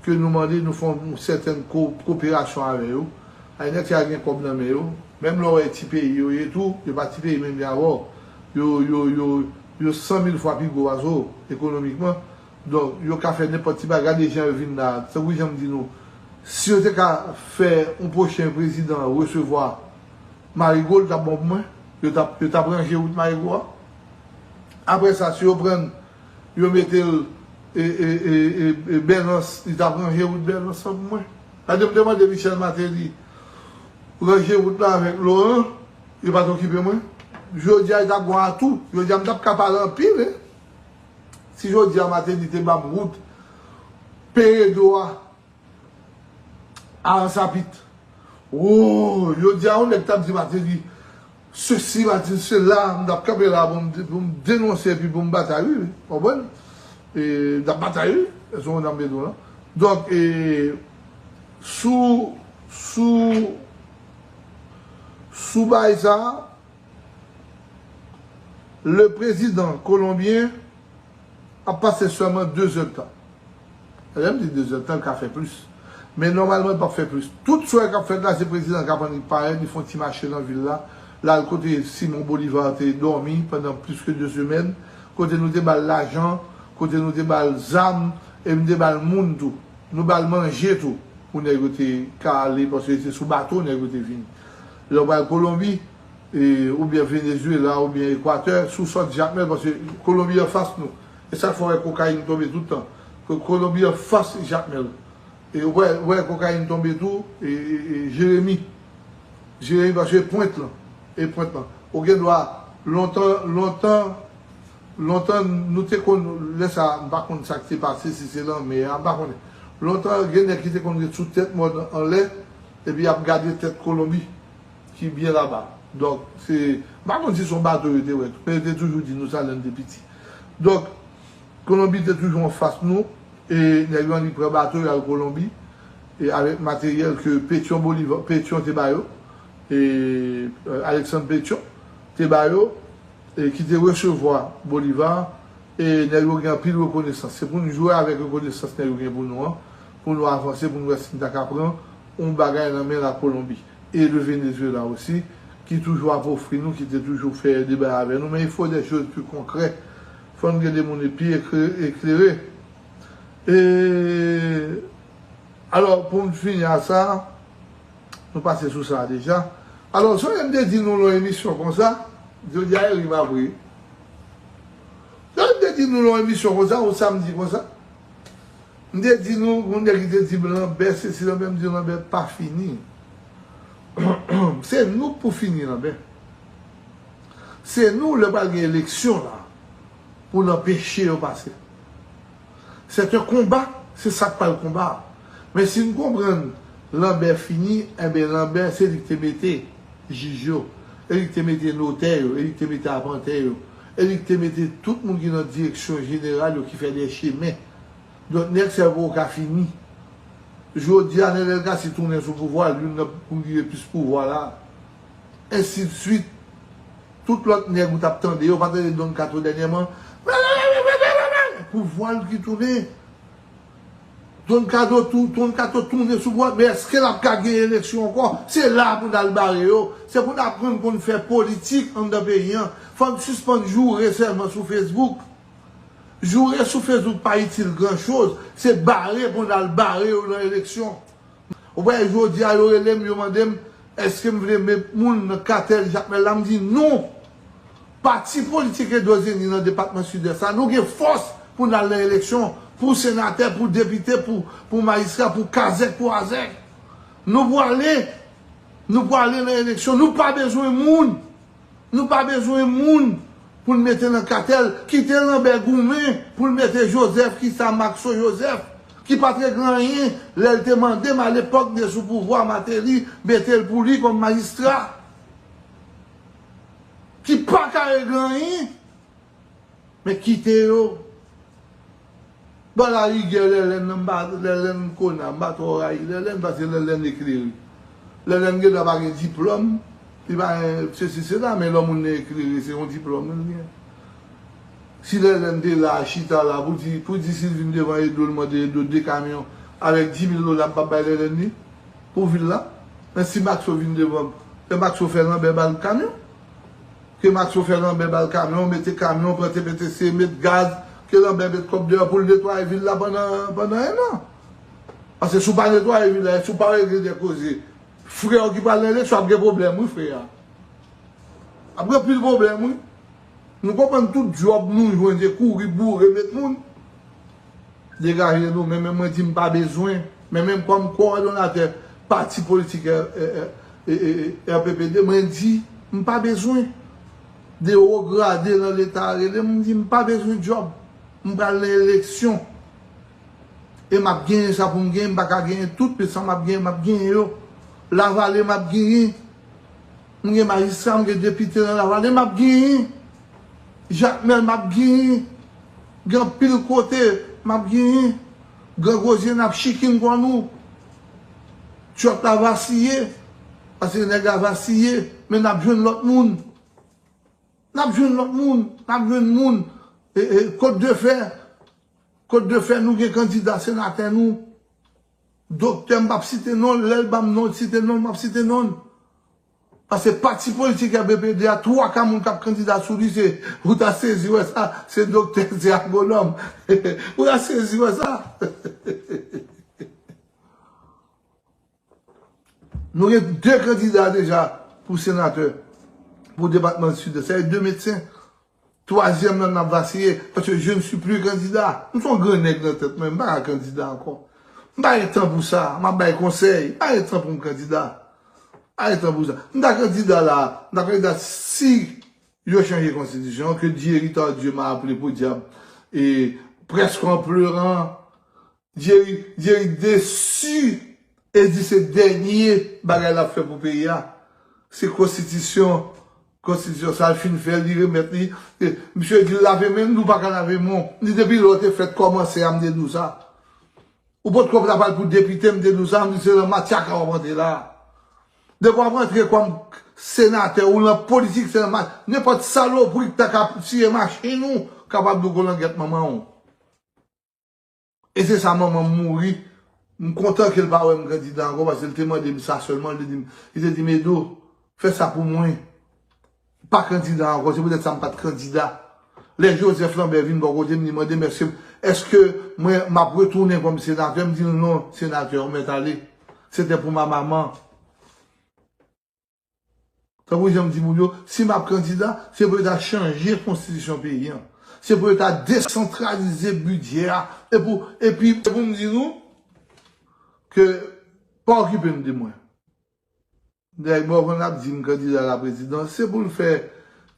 ke nou mande nou fè yon sètèn ko-, koperasyon avè yo. Ay, nèg sa gen kòb nan men yo. Menm lè w wè ti peyi yo ye tou, yo pa ti peyi menm jan avè w. Yo, yo, yo, yo san mil fwa pi gwo pase w ekonomikman. Donk, yo ka fè nenpòt ti bagay. Gade jan yo vin la. Tankou jan m di nou, si yo te ka fè yon pwochen prezidan resevwa Marigo, l t ap bon pou mwen. Yo t ap, yo t ap ranje wout Marigo a. Apre sa, si yo pran l, yo mete l, e, e, e, e, e, Bèlans, li t ap ranje wout Bèlans lan pou mwen. Gade, m te mande Michel Martelly ranje wout la avèk Laurent, yo pa t okipe mwen. Jodi a, li t ap gon atou. Jodi a, m t ap ka pale anpil, wi. Si jodi a Martelly te ban m wout Peredo a, Aransapit. Oh, jodi a, yon nèg t ap di Martelly, sesi, Martelly, sela, m t ap kanpe la pou m, pou m denonse epi pou m batay, wi, wi. Konprann? E, m t ap batay, wi. Se yon nonm Pedro, non? Donk, e, sou, sou, sou bagay sa, le prezidan kolonbyen ap pase sèlman de zèdtan. Lè m di de zèdtan, l ka fè plis. Men nòmalman, l p ap fè plis. Tout sa k ap fèt la, se prezidan k ap annik parèt, li fè yon ti mache nan vil la. L al kote Simon Bolivar te dòmi pandan plis ke de semèn, kote nou te ba l lajan, kote nou te ba l zam, e nou te ba l moun tou. Nou ba l manje tou, pou nèg yo te ka ale, paske se sou bato nèg yo te vini. Lè w pral Kolonbi, e, oubyen Venezuela, oubyen Ekwatè, si w sot Jakmèl, paske Kolonbi anfas nou. E sa k fè w wè kokayin tonbe tout tan. Ke Kolonbi anfas Jakmèl. E w wè, w wè kokayin tonbe tou, e, e, e Jeremi. Jeremi, paske e pwent lan. E pwent lan. Ou gen dwa, lontan, lontan, lontan, nou te konn, lè sa, m pa konn sa k te pase, si se lanmè a, m pa konnen. Lontan, gen nèg ki te konn ret sou tèt mòn anlè, epi y ap gade tèt Kolonbi ki byen laba. Donk, se, m pa konn si se yon bato yo te wè tou, men yo te toujou di nou sa lè n te piti. Donk, Kolonbi te toujou anfas nou, e nèg yo annik pran bato y al Kolonbi, e avèk materyèl ke Petyon Bolivar, Petyon te ba yo, e, e, Alexandre Petyon te ba yo, e ki te resevwa Bolivar, e nèg yo gen anpil rekonesans. Se pou n jwe avèk rekonesans nèg yo gen pou nou an, pou nou avanse, pou n wè si n ta ka pran yon bagay nan men Lakolonbi. E le Venezuela osi, ki toujou ap ofri nou, ki te toujou fè deba avè nou, men il faut des choses plus concrètes. Fò n gen de moun pi eklere. E, alò, pou m fini a sa, nou pase sou sa deja. Alò, sonje m te di nou nan yon emisyon konsa, jodi a, e ri m ap ri. Sonje m te di nou nan yon emisyon konsa, yon samdi konsa, m te di nou, yon nèg ki te di m Lanbè, sesi Lanbè, m di Lanbè pa fini. Se nou k pou fini Lanbè. Se nou, lè pral gen eleksyon la, pou n anpeche yo pase. C'est un combat, Se sa k pral konba a. Men si n konprann Lanbè fini, enben Lanbè se li k te mete jij yo, e li k te mete notè yo, e li k te mete apantè yo, e li k te mete tout moun ki nan direksyon jeneral yo ki fè de chemen. Donk, nèg sèvo yo ka fini. Jodi a, Nenel Cassy tounen sou pouvwa, youn nan moun ki gen plis pouvwa la. Ensidswit. Tout lòt nèg ou t ap tande yo, pa tande Don Kato dènyèman. Pouvwa l ki tounen. Don Kato tou, Don Kato tounen sou pouvwa, men èske l ap ka gen eleksyon ankò? Se la pou n al bare yo. Se pou n aprann konn fè politik anndan peyi an. Fò n sispann joure sèlman sou Facebook. Joure sou Facebook pa itil gran choz. Se bare pou n al bare yo nan eleksyon. Ou wè, jodi a, yo rele m, yo mande m, èske m vle met moun nan katèl Jakmèl la? M di non. Pati politik Edouard Zenny nan depatman Sidès la, nou gen fòs pou n al nan eleksyon, pou senatè, pou depite, pou, pou majistra, pou kazèk, pou azèk. Nou pwale, nou pwale nan eleksyon, nou pa bezwen moun. Nou pa bezwen moun pou n mete nan katèl. Kite Lanbè goumen pou l mete Joseph, ki sa Maxo Joseph, ki pa t regle anyen lè l te mande m alepòk de sou pouvwa Martelly mete l pou li kòm majistra, ki pa ka regle anyen. Men kite yo. Bon, larigè Lèlèn nan, m pa, Lèlèn Kona, m pa twò rayi Lèlèn, paske Lèlèn eklere. Lèlèn gen dwa pa gen diplòm, li pa gen sesi, sela, men lè moun nan eklere, se yon diplòm li gen. Si Lèlèn te la, chita la, pou di, pou di si l vin devan Edo, l mande Edo de kamyon avèk dis mil dola, m p ap bay Lèlèn li pou vil la. Men si Maxo vin devan, lè Maxo fè Lanbè ba l kamyon, ke Maxo fè Lanbè ba l kamyon, mete kamyon, pran T P T C, met gaz, ke Lanbè met kòb deyò pou l netwaye vil la pandan, pandan en an. Paske si w pa netwaye vil la, si w pa regle de koze, frè w ki pral nan eleksyon ap gen pwoblèm, wi, frè a. Ap gen anpil pwoblèm, wi. Nou konprann tout djòb nou jwenn, se kouri boure met moun. Degaje nou, men menm mwen di m pa bezwen. Men menm kòm kowòdonatè pati politik, e, e, e, e, e, R P P D, mwen di m pa bezwen. De wo grade nan Leta rele m, m di m pa bezwen djòb. M pral nan eleksyon. E m ap genyen sa pou m genyen, m pa ka genyen tout, men sa m ap genyen, m ap genyen yo. Lavale, m ap genyen. M gen majistra, m gen depite nan Lavale, m ap genyen. Jakmèl, m ap genyen. Gen anpil kote, m ap genyen. Gran Gozye, n ap chikin kò nou. Tchòt la vasiye, paske nèg la vasiye, men n ap jwenn lòt moun. N ap jwenn lòt moun, n ap jwenn moun. E, e, Kot de Fè, Kot de Fè, nou gen kandida senatè nou. Doktè, m p ap site non l, lè l ban m non l, site non l, m ap site non l. Paske pati politik R P P D a, twa ka moun k ap kandida sou li, se, ou ta sezi wè sa, se doktè, se agwonòm. Ou ta sezi wè sa. Nou gen de kandida deja pou senatè, pou depatman Sidès. Sa e de medsen. Twazyèm nan n ap vasiye, paske je ne suis plus candidat. M se yon gran nèg nan tèt mwen, m pa ka kandida ankò. M pa gen tan pou sa, m ap bay konsèy, m pa gen tan pou m kandida. M pa gen tan pou sa. M ta kandida la, m ta kandida si yo chanje konstitisyon an, ke Jerry Tardieu m'a appelé pour diable. E prèske an pleran, Jerry, Jerry desi e di se dènye bagay l ap fè pou peyi a. Se konstitisyon, konstitisyon sa l fin fè, li remèt li. E, misye di l lave men l, nou pa ka lave men w. Li depi lè w te fèt kòmanse a, m te di w sa. Ou potko ta pral pou depite, m te di w sa, m di se nan matyaka w ap rantre la. Depi w ap rantre kòm senatè ou nan politik, se nan ma-, nenpòt salopri k ta ka tiye machin ou, kapab di w kolangèt manman w. E se sa manman m mouri. M kontan ke l pa wè m kandida ankò, paske l te mande m sa sèlman, li te di m, li te di m, Edo, fè sa pou mwen. Pa kandida ankò, se poutèt sa m pa t kandida. Lè Joseph Lambert vin bò kote m, li mande m èske, èske mwen m ap retounen kòm senatè, m di l non, senatè, ou mèt ale. C'était pour ma maman. Tankou jan m di moun yo, si m ap kandida, se pou yo ta chanje konstitisyon peyi an. Se pou yo ta desantralize bidjè a. E pou, epi, e pou m di nou ke pa okipe m de mwen. Dayè, bon, konn ap di m kandida laprezidans, se pou l fè,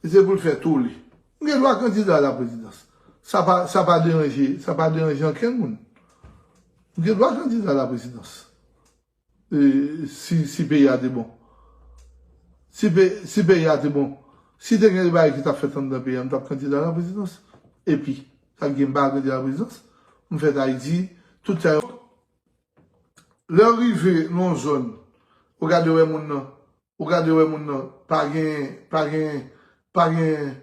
se pou l fè tole. M gen dwa kandida laprezidans. Sa pa, sa pa deranje, sa pa deranje ankenn moun. M gen dwa kandida la prezidans. E, si, si peyi a te bon. Si, pe, si peyi a te bon. Si te gen de bagay ki t ap fèt anndan peyi a, m t ap kandida la prezidans. Epi, sa k gen m pa kandida la prezidans. M fèt Ayiti, tout sa yo. Lè w rive nan yon zòn, ou gade wè moun nan, ou gade wè moun nan, pa gen, pa gen, pa gen,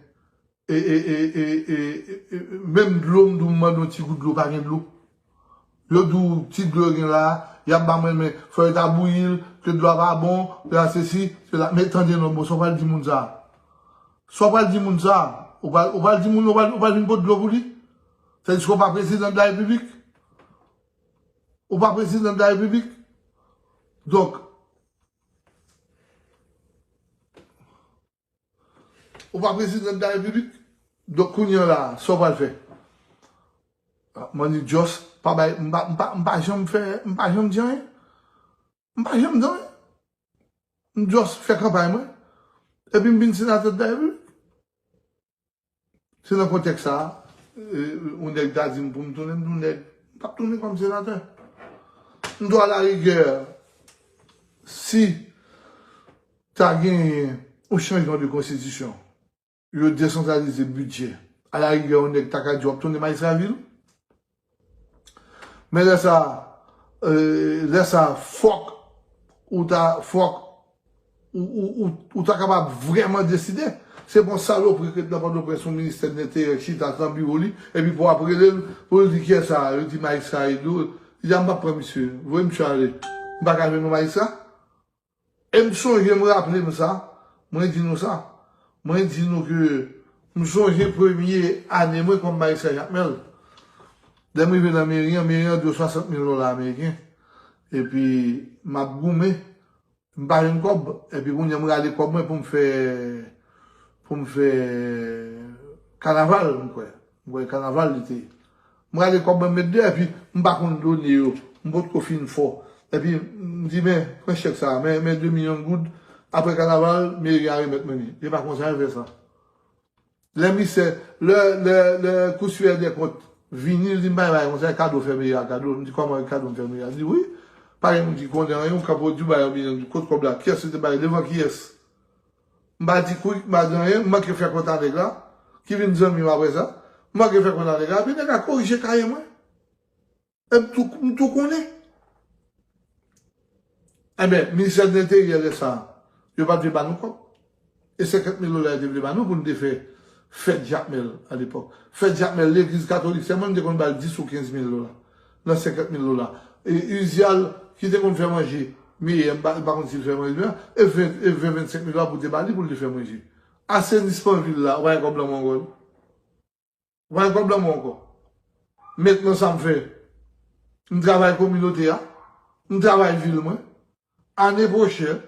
e, e, e, e, e, e, e, menm dlo, m di w, m mande yon ti gout dlo, pa gen dlo. Yo di w, ti dlo yo gen la, y ap ba mwen, men fò yo ta bouyi l, ke dlo a pa bon, ke la sesi, sela. Men tande non, bon, sa w pral di moun sa? Sa w pral di moun sa? Ou pral, ou pral di moun, ou pral, ou pral vin pot dlo pou li? Sètadi ke w pa prezidan de la repiblik? Ou pa prezidan de la repiblik? Donk, ou pa prezidan de la repiblik? Donk, kounye a la, sa w pral fè? Ah, Manny Jos, pa bay, m pa, m pa, m pa janm fè, m pa janm di anyen. M pa janm di anyen. M just fè kanpay mwen. Epi m vin senatè de la repiblik. Se nan kontèks sa a, e, yon nèg ta di m pou m tounen, m di w nèg, m p ap tounen kòm senatè. M di w alarigè, si ta genyen yon chanjman de konstitisyon, yo desantralize bidjè, alarigè yon nèg ta ka di w ap tounen majistra vil. Men lè sa, e, lè sa, fòk ou ta, fòk ou, ou, ou, ou ta kapab vrèman deside. Se pa yon salopri k ret nan Pòtoprens, yon ministè de lenteryè chita nan biwo li, epi pou w ap rele l, pou l di kiyès sa, yo di majistra Edo, li di a m p ap pran misye, voye misye ale. M pa ka jwenn yon majistra? E m sonje, m raple m sa, mwen di nou sa. Mwen di nou ke m sonje premye ane mwen kòm majistra Jakmèl. Lè m rive nan meri an, meri an dwe swasant mil dola ameriken. Epi m ap goumen, m pa jwenn kòb. Epi kounye a m rale kòb mwen pou m fè, pou m fè kanaval, m kwè. M kwè kanaval li te ye. M rale kòb mwen, m met deyò, epi m pa konn done yo. M potko fin fò. Epi m di, men, pran chèk sa a, men, men de milyon goud. Apre kanaval, meri a remèt mwen li. E pa konsa yo fè sa. Lè misye, lè, lè, lè Kou Sipèryè dè Kont vini, li di m pa bay konsa, e kado fè meri a kado. M di, kòman e kado m fè meri a? Li di, wi, pa gen moun ki konnen anyen, ou kanpe, ou di w bay yon milyon, kot kòb la? Kiyès li te bay? Devan kiyès? M pa di kwik, m pa di anyen, m manke fè kont a nèg la, ki vin zanmi m apre sa. M manke fè kont a nèg la, epi nèg la korije kaye mwen. E m tou, m tou konnen. Enben, ministè de lenteryè lè sa a, yo pa t vle ba nou kòb. E senkant mil dola yo te vle ba nou pou n te fè fèt Jakmèl alepòk. Fèt Jakmèl, legliz katolik sèlman, nou te konn ba l dis ou kenz mil dola. Nan senkant mil dola. E Izyal, ki te konn fè manje meyè, m pa, m pa konn si l fè manje meyè, e ven, e ven, vennsenk mil dola pou te ba li pou l te fè manje. Asenisman vil la, ou pa wè kòb lan mwen ankò? Ou pa wè kòb lan mwen ankò? Mentnan sa m fè, m travay kominote a, m travay vil mwen. Ane pwochèn,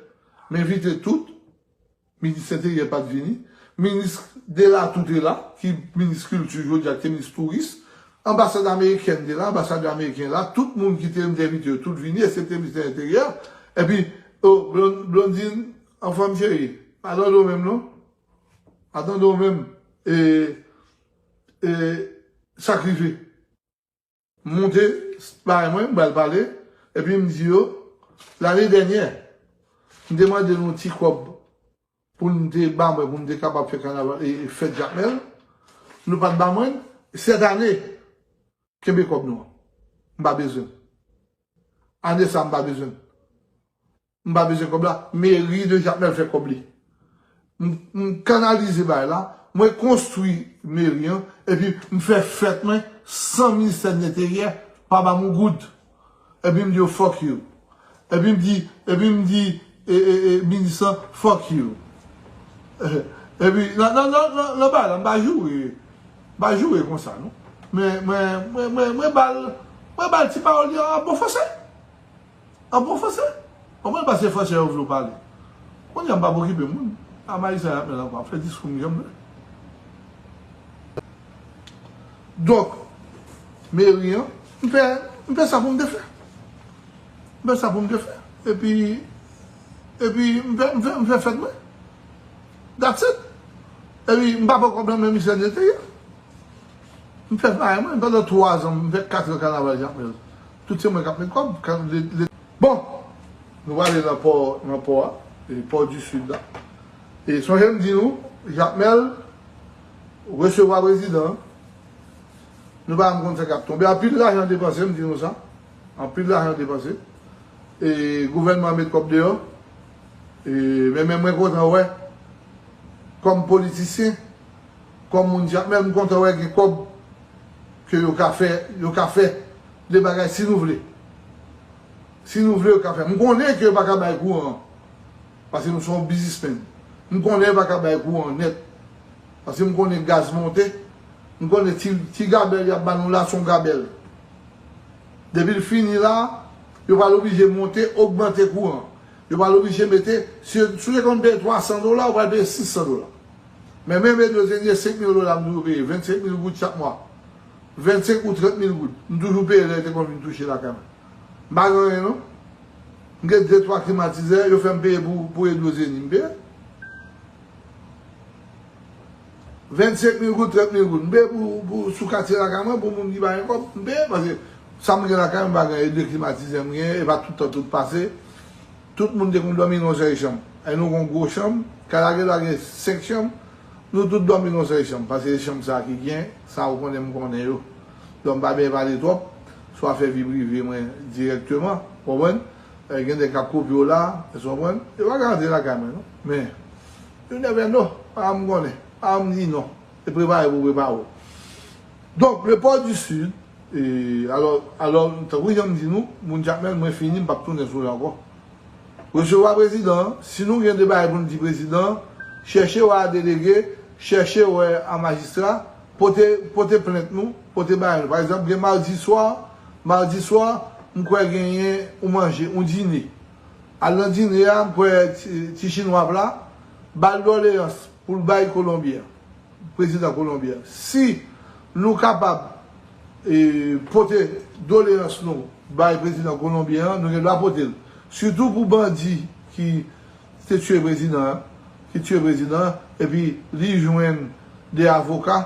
m envite tout, minis enteryè pa t vini, minis Delatou te la, ki minis kilti jodi a, ki te minis touris, anbasad amerikèn te la, anbasadè ameriken la, tout moun ki te, m te envite yo, tout vini, eksepte minis enteryè. Epi, o, Blon-, Blondine, anfòm cheri, pa tande w menm non. Pa tande w menm. E, e, sa k rive. M monte, bay mwen, m pral pale, epi m di yo, lane dènyè, m te mande nou ti kòb pou n te ba mwen, pou m te kapab fè kanaval, e, e fèt Jakmèl. Nou pa t ba mwen. Sèt ane, kenbe kòb nou an. M pa bezwen l. Ane sa, m pa bezwen l. M pa bezwen kòb la. Meri de Jakmèl fè kòb li. M, m kanalize bagay la. Mwen konstwi meri an. Epi m fè fèt mwen san ministè de lenteryè pa ba m yon goud. Epi m di yo, fuck you. Epi m di, epi m di, e, e, e, minis lan, fuck you. Epi, nan, nan, nan, nan, nan bagay la, m pa joure. M pa joure konsa, non. Men, mwen, mwen, mwen, mwen ba l, mwen ba l ti pawòl li an bon fransè. An bon fransè. Konprann, paske fransè yo vle w pale. Kounye a m p ap okipe moun. A Marisa y ap mèt ankò ap fè diskou m jan m vle. Donk, meri an, m fè, m fè sa pou m te fè. M fè sa pou m te fè. Epi, epi m fè, m fè, m fè fèt mwen. That's it. Epi m pa pran kòb nan men misye de te ye. M fè bagay mwen, pandan twa zan, m fè kat zan kanaval Jakmèl. Tout se mwen k ap met kòb. Kan le, le, bon, nou prale nan pò, nan pò a, e pò di Sid la. E sonje m di nou, Jakmèl resevwa prezidan an. Nou pa janm konn sa k ap tonbe. Anpil lajan depanse, m di nou sa. Anpil lajan depanse. E gouvènman an met kòb deyò. E, men, men mwen kontan wè, kòm politisyen, kòm moun Jakmèl, m kontan wè gen kòb ke yo ka fè, yo ka fè de bagay si nou vle. Si nou vle, yo ka fè. M konnen ke yo pa ka bay kouran an. Paske nou se yon biznismenn. M konnen yo pa ka bay kouran an nèt. Paske m konnen gaz monte. M konnen ti, ti gabèl y ap ba nou la, se yon gabèl. Depi l fini la, yo pral oblije monte, ogmante kouran. Yo pral oblije mete, si, si w te konn peye twa san dola, ou pral peye sis san dola. Men menm Edozeni, e senk mil dola m toujou peye, vennsenk mil goud chak mwa. Vennsenk ou trant mil goud. M toujou peye lè yo te konn vin touche lakay mwen. M pa gen anyen non. M gen de twa klimatizè, yo fè m peye pou, pou Edozeni, m peye. Vennsenk mil goud, trant mil goud. M peye pou, pou sou katye lakay mwen, pou moun ki pa gen kòb, m peye, paske sa m gen lakay mwen, m pa gen, e de klimatizè m gen, e pa tout tan tout pase. Tout moun te konn dòmi nan yon sèl chanm. E nou gen yon gwo chanm, kay la gen, la gen senk chanm, nou tout dòmi nan yon sèl chanm, paske se chanm sa ki gen, sa ou konnen, m konnen yo. Donk, m pa byen pale twòp, swa fè vi prive mwen dirèkteman, w konprann? E, gen nèg k ap kopye w la, èske w konprann? Yo pa ka rantre lakay mwen, non. Men, you never know, pa m konnen, pa m di non. E prepare pou prepare w. Donk, le pò di Sid, e, alò, alò, tankou jan m di nou, moun Jakmèl, mwen fini, m p ap tounen sou li ankò. Resevwa prezidan an, si nou gen de bagay pou n di prezidan an, chèche wè a delege, chèche wè a majistra, pote, pote plent nou, pote bagay nou. Pa egzanp, gen madi swa, madi swa, m kwè genyen yon manje, yon dine. Al nan dine a, m kwè ti, ti chinwa ap la, ba l dòleyans pou l bay Kolonbyen an, prezidan Kolonbyen an. Si nou kapab, e, pote doleyans nou bay prezidan Kolonbyen an, nou gen dwa pote l. Sitou pou bandi ki te tiye prezidan an, ki tiye prezidan an, epi li jwenn de avoka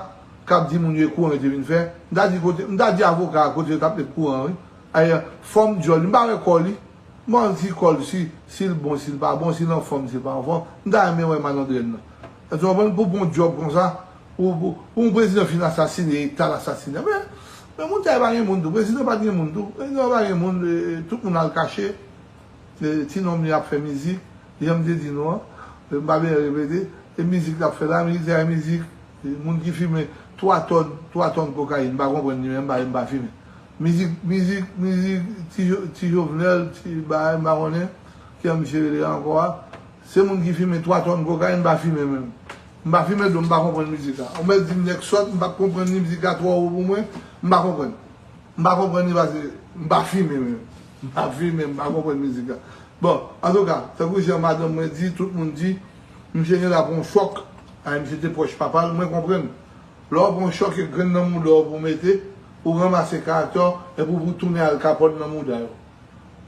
k ap di moun yo e kouran yo te vin fè. M ta di kote, m ta di avoka a kote yo t ap met kouran an, wi. Ayè, fòm dyòl li, m pa wè kò li. Bon, si kò l, si, si l bon, si l pa bon, si l anfòm, si l pa anfòm, m ta renmen wè malandren nan. Èske w konprann? Pou bon djòb konsa, pou, pou, pou yon prezidan fin asasine, ta l asasine. Men, men moun sa yo pa gen moun tou. Prezidan pa t gen moun tou. Prezidan pa gen moun, e, e, tout moun al kache. E, ti nonm li ap fè mizik. Jan m te di nou an, e, m pa bezwen repete. E mizik l ap fè la, mizik sa e mizik, e, moun ki fimen twa tòn, twa tòn kokayin, m pa konprann li menm, m pa, m pa fimen. Mizik, mizik, mizik, ti Jo-, ti Jovenel, ti bagay, m pa konnen, kijan misye rele ankò a. Se moun ki fimen twa tòn kokayin, m pa fimen menm. M pa fimen dlo, m pa konprann mizik la. Ou mèt di m nèg sòt, m p ap konprann ni mizik la twò wo pou mwen, m pa konprann. M pa konprann li paske m pa fimen menm. M pa fimen, m pa konprann mizik la. Bon, antouka, tankou jan madanm mwen di, tout moun di, misye gen dwa pran yon chòk, a misye te pwòch papa l, mwen konprann. Lè w pran yon chòk e grenn nan mouda w pou w mete, ou ranmase karaktè w, epi w pou tounen Al Capone nan mouda yo.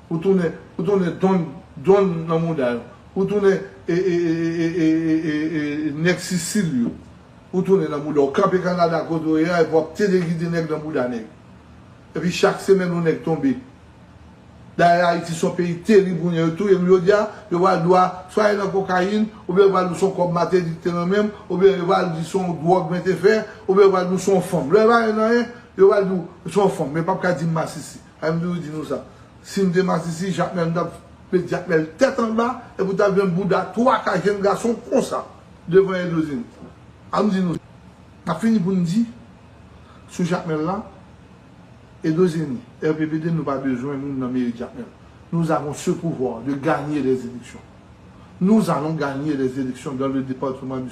Ou tounen, ou tounen Don, Don nan mouda yo. Ou tounen, e, e, nèg Sisil yo. Ou tounen nan mouda w. Kanpe Kanada kote w ye a, epi w ap telegide nèg nan mouda nèg. Epi chak semèn yon nèg tonbe. Dayè Ayiti se yon peyi terib kounye a, yo touye m jodi a, yo pral di w a, swa e nan kokayin, oubyen yo pral di w se yon kòb Martelly ki te nan men m, oubyen yo pral di se yon dwòg mwen te fè, oubyen yo pral di w se yon fanm. Lè yo pa gen anyen, yo pral di w se yon fanm, men p ap ka di m masisi. A m toujou di nou sa. Si m te masisi, Jakmèl, m t ap met Jakmèl tèt anba, epi w t ap jwenn bouda twa ka jenn gason konsa, devan Edozeni. A m di nou, n ap fini pou n di, sou Jakmèl la, Edozeni, R P P D, nou pa bezwen moun nan meri Jakmèl. Nous avons ce pouvoir de gagner les élections. Nous allons gagner les élections dans le département du